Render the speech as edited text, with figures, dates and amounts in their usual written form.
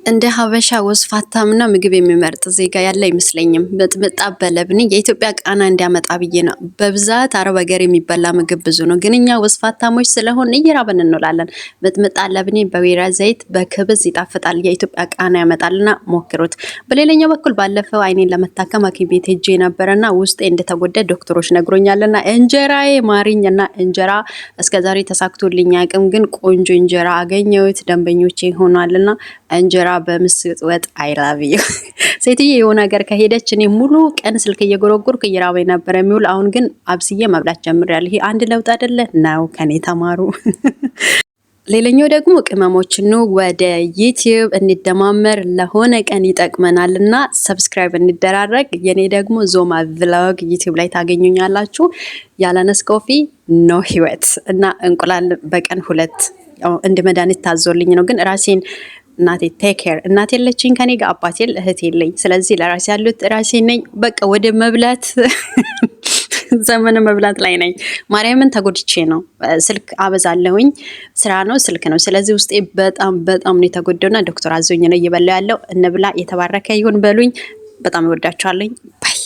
እንደ ሀበሻ ወስፋታምና ምግብ የሚመርጥ ዜጋ ያለ አይመስለኝም። ሚጥሚጣ በለብኒ የኢትዮጵያ ቃና እንዲያመጣ ብዬ ነው። በብዛት አረብ ሀገር የሚበላ ምግብ ብዙ ነው፣ ግን እኛ ወስፋታሞች ስለሆን እየራበን እንውላለን። ሚጥሚጣ ለብኒ በወይራ ዘይት በክብዝ ይጣፍጣል። የኢትዮጵያ ቃና ያመጣልና ሞክሩት። በሌላኛው በኩል ባለፈው አይኔን ለመታከም ሐኪም ቤት ሄጄ ነበረና ውስጤ እንደተጎዳ ዶክተሮች ነግሮኛልና እንጀራዬ ማሪኝና እንጀራ እስከዛሬ ተሳክቶልኝ አያውቅም፣ ግን ቆንጆ እንጀራ አገኘሁት። ደንበኞቼ ሆኗልና እንጀራ በምስር ወጥ I love you። ሴትዬ የሆነ ሀገር ከሄደች እኔ ሙሉ ቀን ስልክ እየጎረጎርኩ እየራበኝ ነበር የሚውል። አሁን ግን አብስዬ መብላት ጀምሬያለሁ። ይሄ አንድ ለውጥ አይደለ ነው? ከኔ ተማሩ። ሌላኛው ደግሞ ቅመሞች ኑ ወደ YouTube እንደማመር፣ ለሆነ ቀን ይጠቅመናል እና subscribe እንደራረግ። የኔ ደግሞ ዞማ Vlog YouTube ላይ ታገኙኛላችሁ። ያለ Nescafe no ህይወት። እና እንቁላል በቀን ሁለት እንደ መድኃኒት ታዞልኝ ነው፣ ግን ራሴን እናቴ take care፣ እናቴ የለችኝ ከኔ ጋር፣ አባቴ የለ፣ እህት የለኝ። ስለዚህ ለራሴ ያሉት ራሴ ነኝ። በቃ ወደ መብላት ዘመነ መብላት ላይ ነኝ። ማርያምን ተጎድቼ ነው። ስልክ አበዛለሁኝ። ስራ ነው፣ ስልክ ነው። ስለዚህ ውስጤ በጣም በጣም ነው የተጎዳውና ዶክተር አዞኝ ነው እየበላው ያለው። እንብላ፣ የተባረከ ይሁን በሉኝ። በጣም እወዳችኋለኝ። Bye.